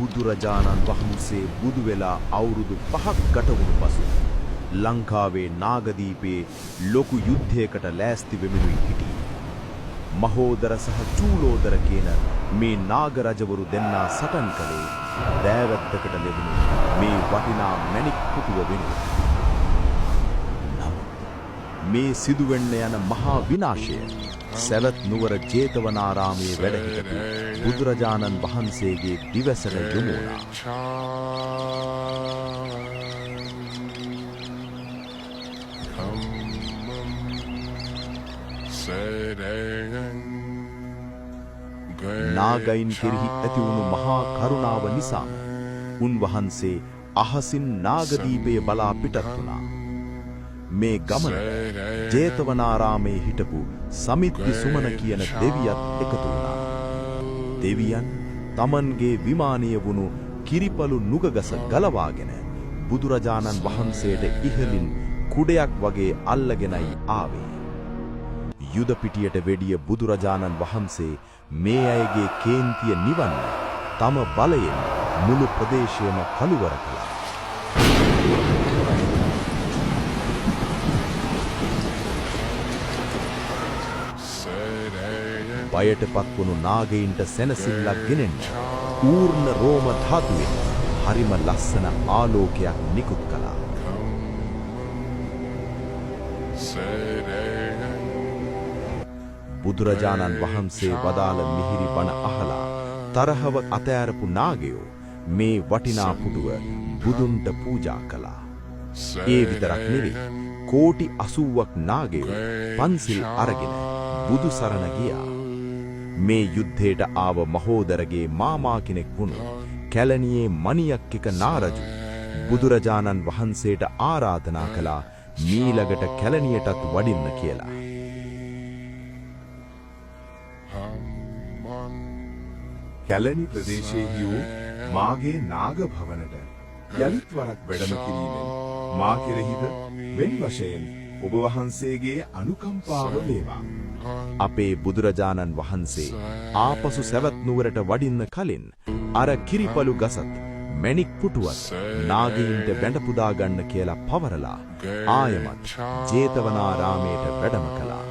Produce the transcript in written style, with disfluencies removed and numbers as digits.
බුදුරජාණන් වහන්සේ බුදු වෙලා අවුරුදු 5ක් ගත වුණු පසු ලංකාවේ නාගදීපේ ලොකු යුද්ධයකට ලෑස්ති වෙමිනුයි හිටියේ. මහෝදර සහ චූලෝදර කියන මේ නාග රජවරු දෙන්නා සටන් කළේ දෑවැද්දකට ලැබුණු මේ වටිනා මැණික් පුටුව වෙනුවෙන්. නමුත් මේ සිදුවෙන්න යන මහා විනාශය සැවැත් නුවර ජේතවනාරාමයේ වැඩ හිටපු බුදුරජාණන් වහන්සේගේ දිවැසට යොමු වුණා. නාගයින් කෙරෙහි ඇති වුණු මහා කරුණාව නිසාම උන්වහන්සේ අහසින් නාගදීපය බලා පිටත් වුණා. මේ ගමනට ජේතවනාරාමයේ හිටපු සමිද්දි සුමන කියන දෙවියත් එකතු වුණා. දෙවියන් තමන්ගේ විමානය වුණු කිරිපලු නුගගස ගලවාගෙන බුදුරජාණන් වහන්සේට ඉහළින් කුඩයක් වගේ අල්ලගෙනයි ආවේ. යුද පිටියට වෙඩිය බුදුරජාණන් වහන්සේ මේ අයගේ කේන්තිය නිවන්න තම බලයෙන් මුළු ප්‍රදේශයම කළුවර කළා. බයට පත්වුණු නාගයින්ට සැනසිල්ලක් ගෙනෙන්න ඌර්ණ රෝම ධාතුවෙන් හරිම ලස්සන ආලෝකයක් නිකුත් කළා. බුදුරජාණන් වහන්සේ වදාළ මිහිරි බණ අහලා තරහව අතෑරපු නාගයෝ මේ වටිනා පුටුව බුදුන්ට පූජා කළා. ඒ විතරක් නෙවෙයි, කෝටි 80ක් නාගයෝ පන්සිල් අරගෙන බුදු සරණ ගියා. මේ යුද්ධයට ආව මහෝදරගේ මාමා කෙනෙක් වුණු කැලණියේ මණියක් එක නාරජු බුදුරජාණන් වහන්සේට ආරාධනා කළා මීළඟට කැලණියටත් වඩින්න කියලා. කැලණි ප්‍රදේශයේහි වූ මාගේ නාග භවනට යළිත් වරක් වැඩම කිරීමෙන් මා කෙරෙහිද වෙන් වශයෙන් ඔබ වහන්සේගේ අනුකම්පාව වේවා. අපේ බුදුරජාණන් වහන්සේ ආපසු සැවැත් නුවරට වඩින්න කලින් අර කිරිපලු ගසත් මැණික් පුටුවත් නාගයින්ට වැඳ පුදා ගන්න කියලා පවරලා ආයමත් ජේතවනාරාමයට වැඩම කළා.